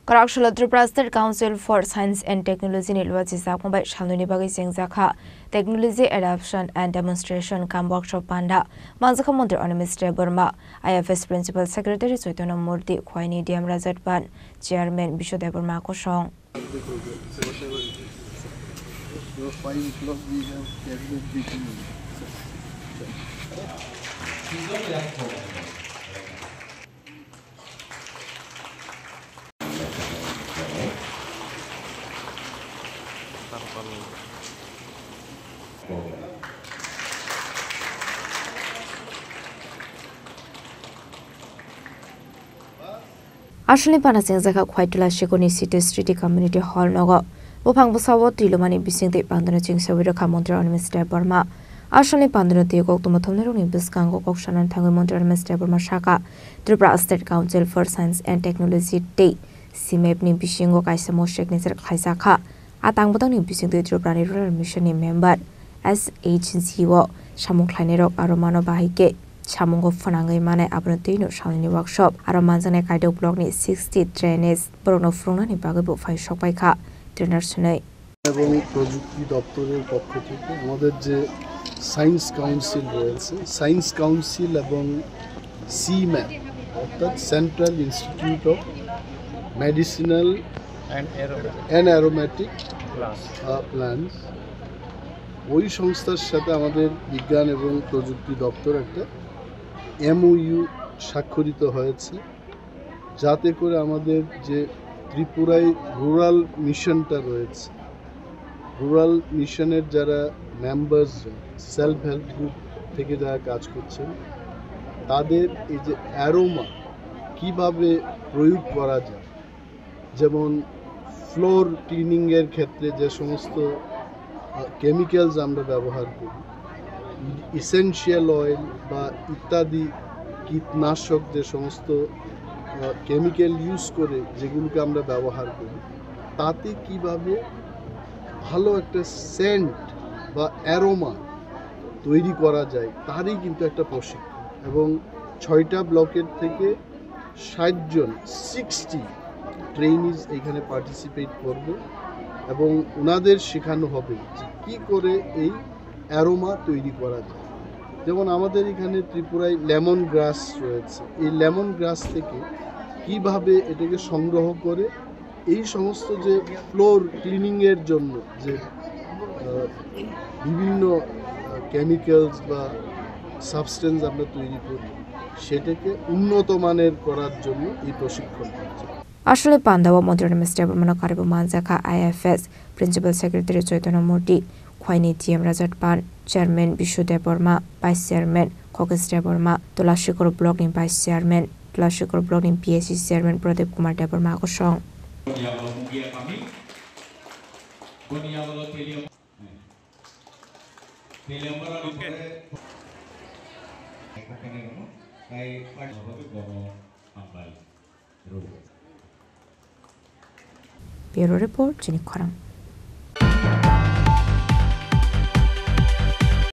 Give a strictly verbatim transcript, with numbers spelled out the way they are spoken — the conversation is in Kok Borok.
Kwraksalo Tripura State Council for Science and Technology ni luachi jakma bai salnwini bagwi chengjakha Technology Adoption and Demonstration cum Workshop panda manjakha Montri Animesh Debbarma, I F S Principal Secretary Chaitanya Murthy, Khwaini D M Rajat Pan, Chairman Bishu Debbarma kosong. Asalni pana chengjakha Khwaitwla Sikhurni City City Community Hall nogo. Buphang bwsao twilumani bisingtwi pandano chengsawi rwkha Montri Animesh Debbarma. Asalni pandano twi kok tongma thumnairokni bwskango kok sanani thangwi Montri Animesh Debbarma sakha, Tripura State Council for Science and Technology tei C map ni bisingo kaisa mo signature khlaijakha. A tangbwtangni bisingtwi Tripurani Rural Mission ni member S H G o samung khlainairok aro mano bahai khe samungo phwnangwi manai abono twino salnwini workshop aro manjaknai Kaidok block ni sixty drainage borokno phwrwngnani bagwi bo phai sokpai kha trainer swnwi. এবং প্রযুক্তি দপ্তরের পক্ষ থেকে আমাদের যে science council রয়েছে, science council এবং সিম্যাপ, অর্থাৎ central institute of medicinal and aromatic plants, ওই সংস্থার সাথে আমাদের বিজ্ঞান এবং প্রযুক্তি দপ্তর একটা এমওইউ স্বাক্ষরিত হয়েছে, যাতে করে আমাদের যে ত্রিপুরায় রুরাল মিশনটা রয়েছে, রুরাল মিশনের যারা মেম্বার্স, সেলফ হেল্প গ্রুপ থেকে যারা কাজ করছেন, তাদের এই যে অ্যারোমা কিভাবে প্রয়োগ করা যায়, যেমন ফ্লোর ক্লিনিংয়ের ক্ষেত্রে যে সমস্ত, আহ, কেমিক্যালস আমরা ব্যবহার করি, ইসেনশিয়াল অয়েল বা ইত্যাদি কীটনাশক যে সমস্ত, আহ, কেমিক্যাল ইউজ করে যেগুলোকে আমরা ব্যবহার করি, তাতে কিভাবে ভালো একটা সেন্ট বা অ্যারোমা তৈরি করা যায়, তারই কিন্তু একটা প্রশিক্ষণ। এবং ছয়টা ব্লকের থেকে ষাট জন, সিক্সটি ট্রেনিজ এখানে পার্টিসিপেট করবে এবং ওনাদের শেখানো হবে যে কী করে এই অ্যারোমা তৈরি করা যায়। যেমন আমাদের এখানে ত্রিপুরায় লেমন গ্রাস রয়েছে, এই লেমন গ্রাস থেকে কিভাবে এটাকে সংগ্রহ করে এই সমস্ত যে ফ্লোর ক্লিনিংয়ের জন্য যে, আহ, বিভিন্ন, আহ, কেমিক্যালস বা সাবস্টেন্স আমরা তৈরি করি, সেটাকে উন্নত মানের করার জন্য এই প্রশিক্ষণ হচ্ছে। Aswlni pandao Montri Animesh Debbarmano karwi bo manjakha I F S Principal Secretary Chaitanya Murthy, Khwaini D M Rajat Pan, Chairman Bishu Debbarma, Vice Chairman Khokesh Debbarma, Tulasikhor Block ni Vice Chairman, Tulasikhor Block ni P S C Chairman Pradip Kumar Debbarma kosong. Bureau Report, Chini Khorang.